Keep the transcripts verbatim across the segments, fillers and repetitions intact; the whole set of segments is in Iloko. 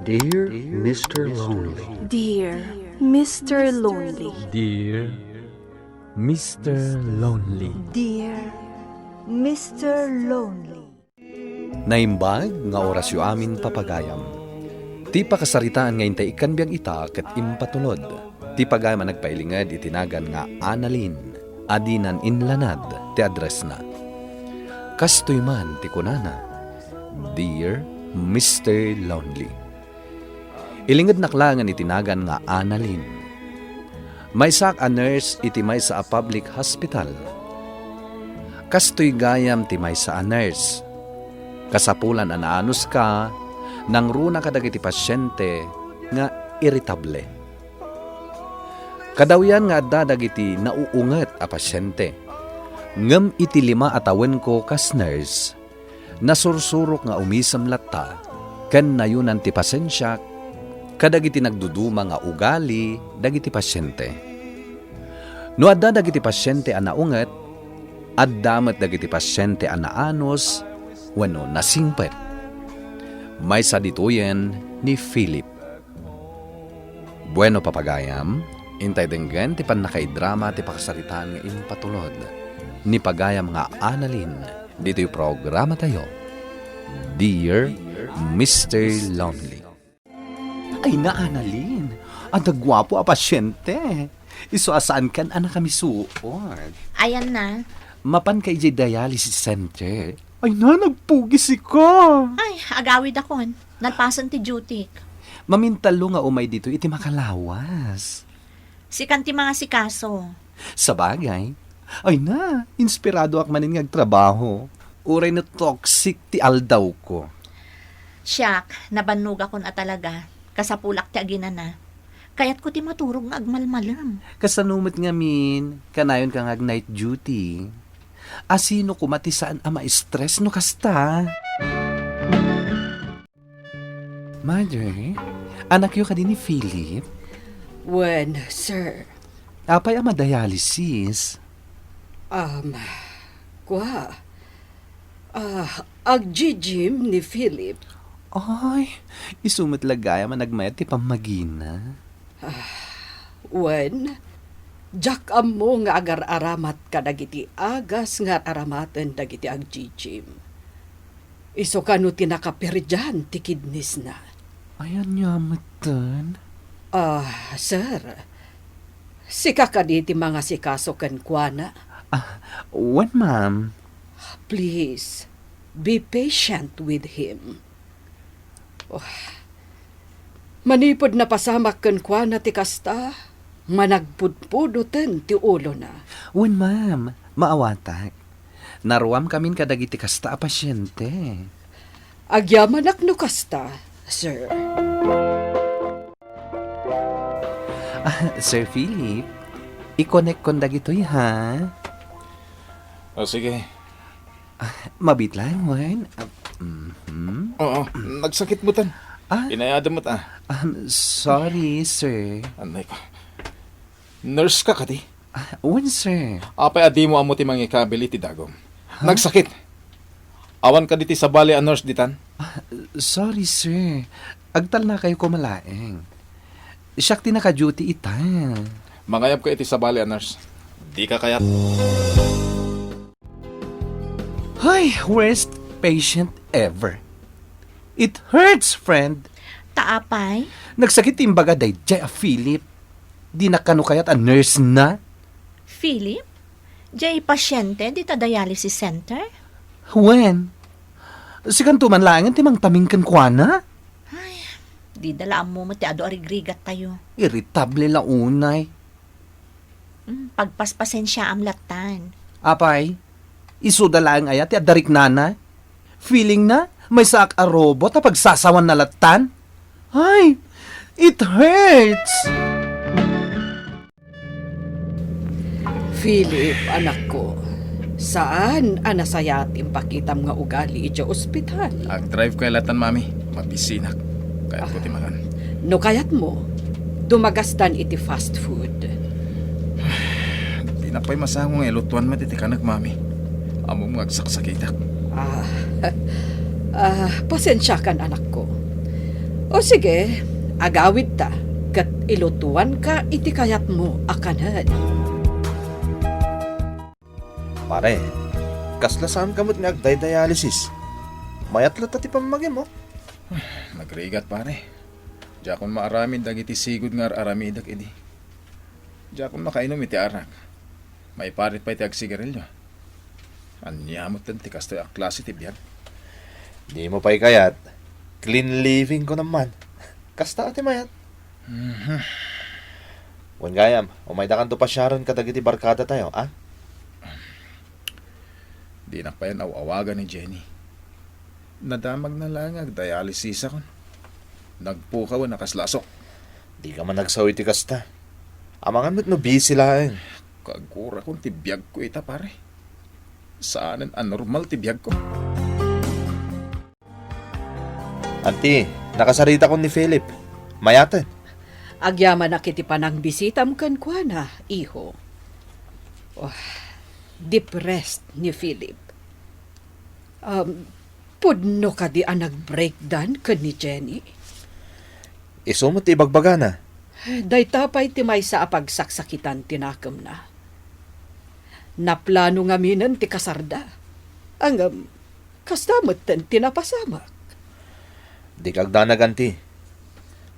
Dear Mister Lonely. Dear Mister Lonely. Dear Mister Lonely. Dear Mister Lonely. Naimbag nga orasyo amin, papagayam. Ti pakasaritaan nga intay ikkan biag ita ket impatulod. Ti pagayam a nagpailinged iti nagan nga Annalyn, a dinan inlanad ti addressna. Kastoy man ti kunana, "Dear Mister Lonely." Ilingednak laengen iti nagan nga Annalyn. Maysaak a nurse iti maysa a public hospital. Kastoy gayam ti maysa a nurse. Kasapulan a naanuska, nangruna kadagiti pasiente nga iritable. Kadawian nga adda dagiti nauunget a pasiente. Ngem iti lima a tawenko kas nurse, nasursurok nga umisem latta ken nayonan ti pasensiak kadagiti nagduduma nga ugali dagiti pasiente. No adda dagiti pasiente a naunget, adda met dagiti pasiente a naanus wenno nasingpet. Maysa ditoyen ni Philip. Bueno, papagayam, intay denggen ti pannakaidrama ti pakasaritaan nga impatulod ni pagayam nga Annalyn ditoy programatayo, Dear Mister Lonely. Ay na, Annalyn, adda guapo a pasyente. Isu a saankan a nakamisuot. Ayan na. Mapanka idiay dialysis center. Ay na, nagpugis ika. Ay, agawidakon. Nalpasen ti duty. Mamintallo nga umay ditoy iti makalawas. Sikan ti mangasikaso. Sabagay. Ay na, inspiradoak manen nga agtrabaho. Uray no toxic ti aldawko. Siak, nabannogakon a talaga. Kasapulak ti aginana. Kayatko ti maturog nga agmalmalem. Kasano met ngamin, kanayonka nga ag-night duty? Asino koma ti saan a ma-stress no kasta? Mother, anakyo kadi ni Philip? Wen, sir. Apay a madialysis? Um, kua. Ah, ag-gym ni Philip. Ay, isu met la gayam a nagmayat ti pammagina. Ah, wen, diak ammo nga agar-aramat kadagiti agas nga ar-aramaten dagiti ag-gym. Isu kano ti nakaperdian ti kidneysna. Ay, ania metten? Ah, sir, sika kadi ti mangasikaso kenkuana? Ah, wen, ma'am. Please, be patient with him. Oh. Manipud napasamak kenkuana ti kasta, managpudpudoten ti ulona. Wen, ma'am, maawatak. Naruamkamin kadagiti kasta a pasyente. Agyamanak no kasta, sir. Ah, Sir Philip, i-connect kon dagitoy, ha? O, sige. Ah, mabiit laeng, wen? Ah, mhm. Oo, nagsakit mo tan. Ah? Inayadam mo ta. Ah, sorry, sir. Anay ko. Nurse ka kadi? Ah, wen, sir. Apay a dimo ammo ti mangikabil iti dagom? Ha? Nagsakit. Awan kadi ti sabali a nurse ditan? Ah, sorry, sir. Agtalnakayo koma laeng. Siak ti naka-duty ita. Mangayabka iti sabali a nurse. Dika kayat. Hay, worst patient ever. It hurts, friend. Ta apay? Nagsakit ti imbaga daydiay a Philip. Dinak kano kayat a nurse na? Philip? Diay pasyente dita dialysis center? Wen, sikanto man laengen ti mangtaming kenkuana? Ay, dida la ammo met ti adu a rigrigattayo. Irritable la unay. Hmm, pagpaspasensiaam lattan. Apay, isuda laeng aya ti adda riknana? Feeling na, maysaak a robot a pagsasawan na lattan? Ay, it hurts! Philip, anakko, saan a nasayaat ti impakitam nga ugali idiay ospital. Agdrive kay latan, Mami. Mabisinak. Kayatko ti mangan. No kayatmo, dumagastan iti fast food. Dina pay masango nga ilutuan met iti kanek, Mami. Ammom nga agsaksakitak. Ah, ah, pasensiakan, anakko. O sige, agawidta, ket ilutuanka iti kayatmo a kanen. Pare, kasla saanka met nga agdaydialysis? Mayat latta ti pammagim, oh. Nagrigat, pare. Diakon maaramid dagiti sigud nga ar-aramidek idi. Diakon makainom iti arak. Maiparit pay ti agsigarilio. Ania met ti kastoy a klase ti biag? Dimo pay kayat. Clean living ko naman. Kasta ti mayat. Mhm. Wen gayam, umaydakanto pasiaren kadagiti barkadatayo, a? Dinak payen aw-awagan ni Jenny. Nadamagna laeng nga agdialysisakon. Nagpukaw a nakaslasok. Dika man agsao iti kasta. Amangan met no busy laeng. Kagurakon ti biagko ita, pare. Saanen a normal ti biagko. Anti, nakasaritakon ni Philip. Mayaten. Agyamanak iti panangbisitam kenkuana, iho. Oh, depressed ni Philip. Um, pudno kadi a nag-breakdown ken ni Jenny? Isu met ti ibagbagana. Dayta pay ti maysa a pagsaksakitan ti nakemna. Naplano ngaminen ti kasarda. Ngem, kasta metten ti napasamak. Dika agdanag, anti.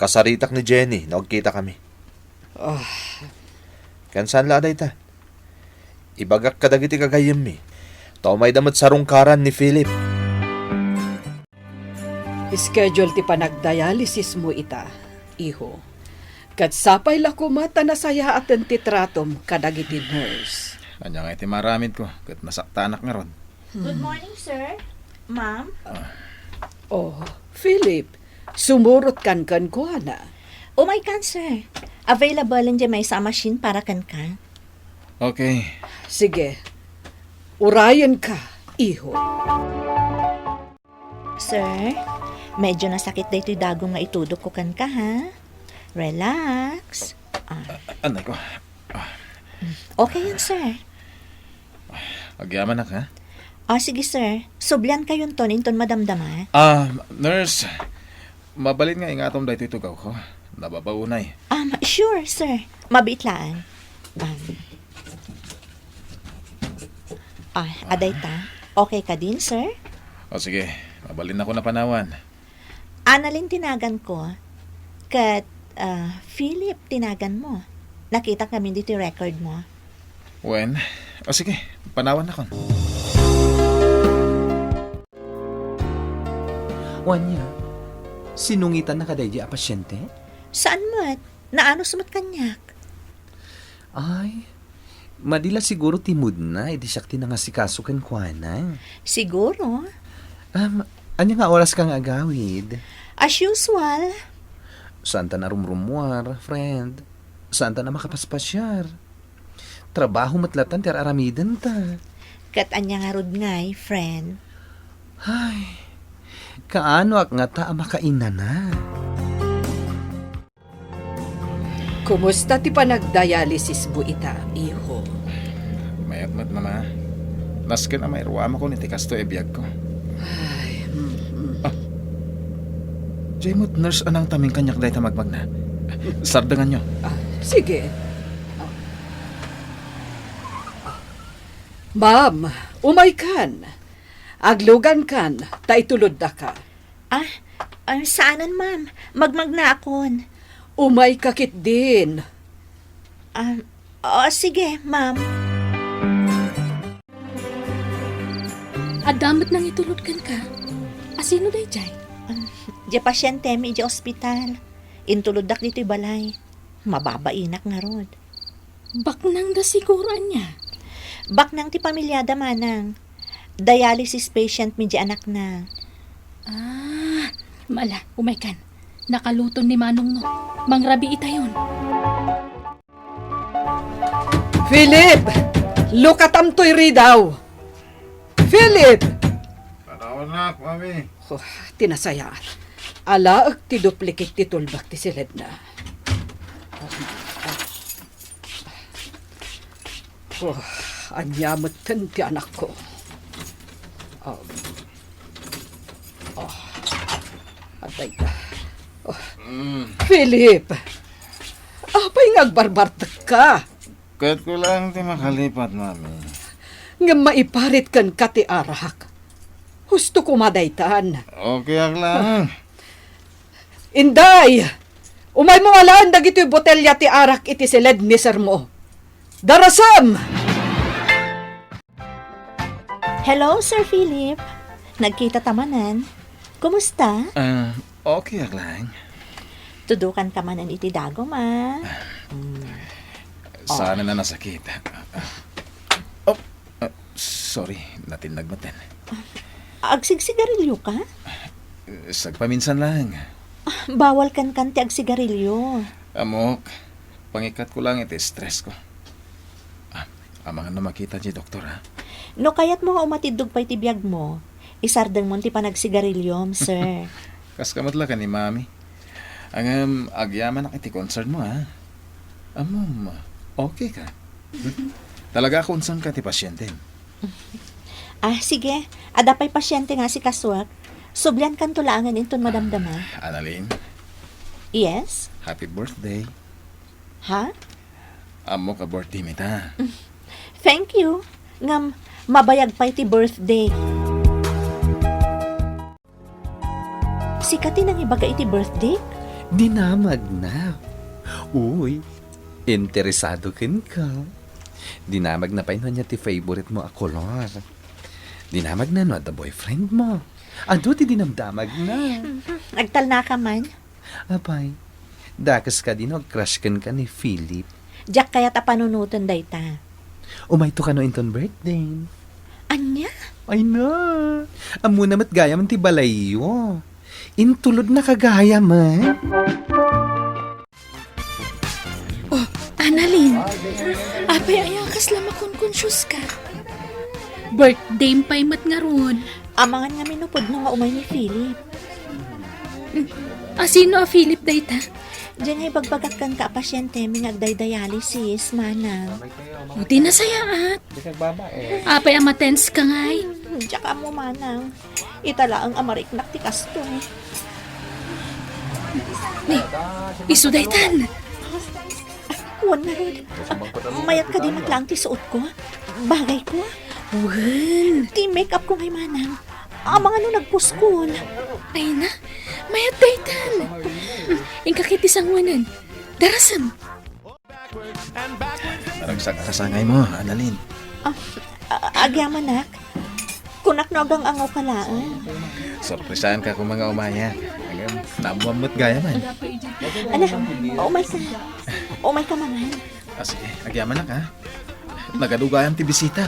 Kasaritak ni Jenny no agkitakami. Ah. Ken saan la a dayta. Ibagak kadagiti gagayyemmi. Ta umayda met sarungkaran ni Philip. Schedule ti panagdialysismo ita, iho. Ket sapay la koma ta nasayaaten ti tratom kadagiti nurse. Ania ngay ti maaramidko ket nasaktanak ngarud? Good morning, sir. Ma'am? Oh, Philip, sumurotkan kenkuana. Umaykan, sir. Available diay maysa a machine para kenka. Okay. Sige. Urayenka, iho. Sir, medyo nasakit daytoy dagum nga itudokko kenka, ha? Relax. Ah. A-, anay ko. Ah. Okay yan, sir. Agyamanak, ha? Ah, sige, sir. Subliankayonton inton madamdama. Ah, nurse, mabalin nga ingatom daytoy tugawko. Nababao unay. Um, sure, sir. Mabiit laeng. Um, ah, adayta. Okay kadin, sir? O sige, mabalinakon a panawan. Annalyn ti naganko. Ket, ah, Philip ti naganmo. Nakitak ngamin ditoy record mo. Wen, o sige, panawannakon. Wen aya, sinungitannaka daydi a pasiente? Saan met? Naanus met kaniak. Ay, madi la siguro ti moodna idi siak ti nangasikaso kenkuana. Siguro. Um, ania nga oraska nga agawid? As usual. Saanta narumrumuar, friend. Saanta na makapaspasiar. Trabaho met latta ti ar-aramidenta. Ket ania ngarud ngay, friend? Ay, kaanoak ngata a makainana? Kumusta ti panagdialysismo ita, iho? Mayat met, Mama. Nasken a mairuamakon iti kastoy a biagko. Ay, mm, mm. Ah. Diay met nurse a nangtamin kaniak dayta magmagna. Sardenganyo. Ah, sige. Ma'am, umaykan. Aglugankan, ta ituloddaka. Ah, ah, saanen, ma'am. Magmagnaakon. Umayka ketdin. Ah, o, sige, ma'am. Adda met nangitulod kenka. Asino daydiay? Ah, diay pasientemi idiay ospital. Intuloddak ditoy balay. Mababainak ngarud. Baknangda siguro ania? Baknang ti pamiliada, manang. Dialysis patient mi diay anakna. Ah, mala, umaykan. Nakaluton ni manongmo. Mangrabii itayon. Philip! Lukatam toy ridaw! Philip! Panawannak, Mami. Oh, ti nasayaat. Alaek ti duplicate ti tulbak ti siledna. Oh, ania metten ti anakko? Um, oh, adayta. Mm. Philip, apay nga agbarbartekka? Kayatko laeng ti makalipat, Mami. Ngem maiparit kenka ti arak. Husto koma daytan. Okay ak laeng. Inday, umaymo alaen dagitoy botelya ti arak iti siled ni sermo. Darasem! Hello, Sir Philip. Nagkita ta manen. Kumusta? Ah, okay ak laeng. Tudukan ka manen iti dagom, ah. Mm. Saan na nasakit? Oh, ah, sorry, natinnag maten. Agsigsigarilyo ka? Sagpaminsan laeng. Ah, bawal kenkan ti agsigarilyo. Ammok, pangikkat ko laeng iti stress ko. Ah, amangan no makita ti doktor, ha? No kayatmo nga umatiddog pay ti biagmo, isardengmon ti panagsigarilyom, sir. Kas ka met la ken ni Mami. Ngem, agyamanak iti concern mo, ha? Ammom, okay ka. Talaga a concern ka ti pasyente. Ah, sige. Adda pay pasyente nga asikasuak. Subliankanto laengen inton madamdama. Annalyn? Yes? Happy birthday. Ha? Ammok a birthday mi ta. Thank you. Ngem, mabayag pay ti birthday. Sika ti nangibaga iti birthday? Dinamagna. Uy, interesado kenka. Dinamagna pay no ania ti favorite mo a kolor. Dinamagna no adda boyfriend mo. Adu ti dinamdamagna. Agtalnaka man. Apay, dakes kadi no ag-crush kenka ni Philip? Diak kayat a panunoten dayta. Umayto kano inton birthday. Ania? Ay na, ammona met gayam ti balayyo. Intulodnaka gayam, eh. Oh, Annalyn, apay aya kasla makunkonsyuska? Birthday pay met ngarud. Amangan ngamin no pudno nga umay ni Philip. Hmm, a sino a Philip dayta? Diay nga ibagbagak kenka a pasyentemi nga agdaydialysis, manang. O, di nasayaat. Apay a matense ka ngay? Hmm, diak ammo, manang. Ita laeng a mariknak ti kastoy. Ni, isu daytan. Wen ngarud. Ah, mayat kadi met laeng ti suotko? Bagayko? Wen. Ti make-upko ngay, manang. Amangan no nagpuskol. Ay na, mayat daytan. Inka ket ti sangoanan. Darasem. Naragsak a kasangaymo, Annalyn. Ah, a-, agyamanak. Kunak no agang-angawka laeng. Sorpresaanka koma nga umayak. Agam, naammoam met gayaman. Ala, umayka. Umayka mangan. Ah, sige, agyamanak, ha? Nagadu gayam ti bisitam.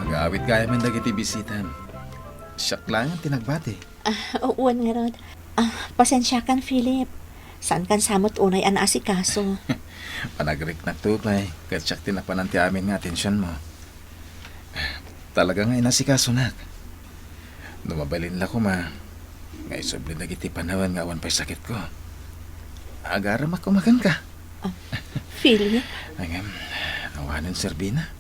Agaawid gayamen dagiti bisitam. Siak laeng ti nagbati. Ah, wen ngarud. Ah, pasensiakan, Philip. Saankan sa met unay a naasikaso. Panagriknakto pay, ket siak ti napanan ti amin nga atensionmo. Talaga nga inasikasunak. No mabalin la koma, nga isubli dagiti panawen nga awan pay sakitko, agaramak koma kenka. Ah, Philip? Ngem, awanen serbina.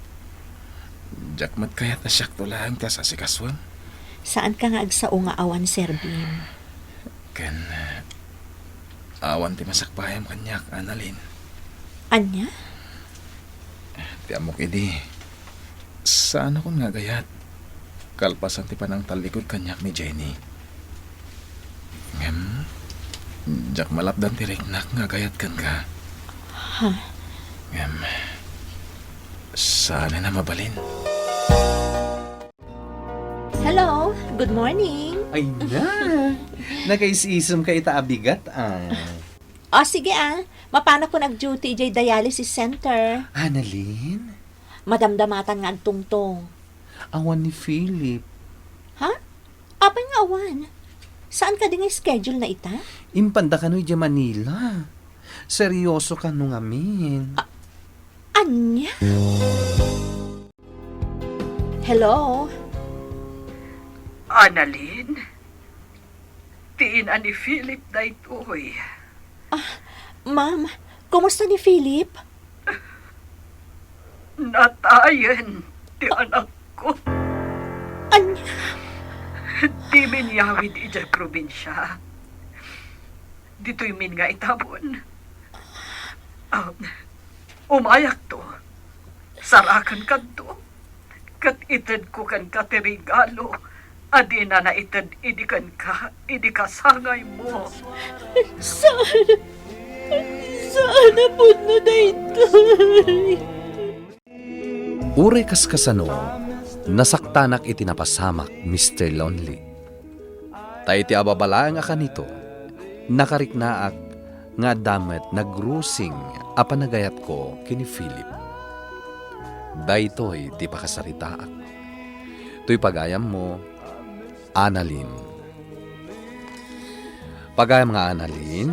Diak met kayat a siakto laeng ti asikasuem. Saanka nga agsao nga awan serbim? Ken, awan ti masakbayam kaniak, Annalyn. Ania? Ti ammok idi, saanakon nga agayat, kalpasan ti panangtallikod kaniak ni Jenny. Ngem, diak malapdan ti riknak nga agayat kenka. Ha? Ngem, saanen a mabalin. Hello, good morning. Ay na! Nakaisisemka ita a bigat, ah. O, sige, ah. Mapanakon ag-duty idiay dialysis center. Annalyn? Madamdamatan nga agtungtong. Awan ni Philip. Ha? Apay nga awan? Saan kadi nga schedule na ita? Impanda kano idiay Manila. Seryoso kano ngamin. A-, ania? Hello? Annalyn? Ti ina ni Philip daytoy. Ah, ma'am, kumusta ni Philip? Natayen ti anakko. Ania? Dimin yawid idiay probinsia. ditoy min nga itabon. Ah, umayakto. Saraken kanto. Ket itedko kenka ti regalo a dina naited idi kenka, idi kasangaymo. Saan, saan a pudno daytoy. Uray kaskasano, nasaktanak iti napasamak, Mister Lonely. Ta iti ababa laeng a kanito, nakariknaak nga adda met nagrusing a panagayatko ken ni Philip. Daytoy ti pakasaritaak. Toy pagayammo, Annalyn. Pagayam nga Annalyn,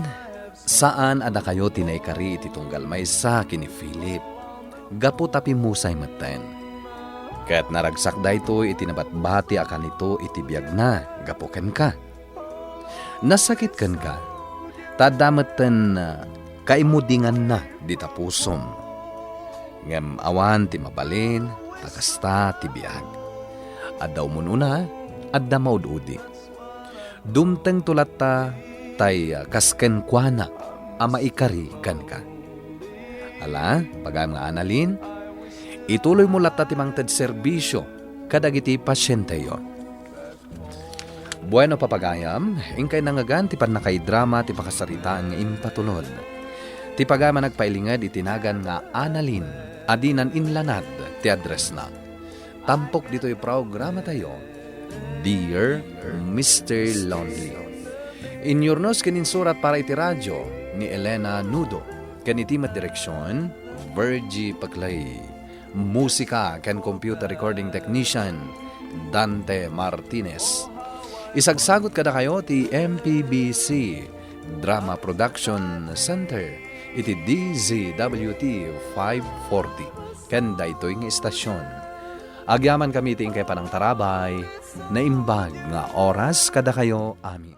saan a dakayo ti naikari iti tunggal maysa ken ni Philip, gapu ta pimmusay metten. Ket naragsak daytoy iti nabatbati a kanito iti biagna gapu kenka. Nasakit kenka, ta adda metten, ah, kaimudinganna dita pusom. Ngem awan ti mabalin, ta kasta ti biag. Adda umun-una, adda maud-udi. Dumtengto latta tay, ah, kas kenkuana a maikari kenka. Ala, pagayam nga Annalyn, ituloymo latta ti mangted serbisio kadagiti pasienteyo. Bueno, papagayam, inkay nangngegan ti pannakaidrama ti pakasaritaan nga impatulod. Ti pagayam a nagpailinged iti nagan nga Annalyn a dinan inlanad ti addressna. Tampok ditoy programatayo, Dear Mister Lonely. Inyurnos ken insurat para iti radio ni Elena Nudo, ken iti met direksion, Virgie Paclay. Musika ken computer recording technician, Dante Martinez. Isagsagut kadakayo ti M P B C Drama Production Center iti D Z W T five forty ken daytoy nga istasion. Agyamankami iti inkay panangtarabay, naimbag nga oras kadakayo amin.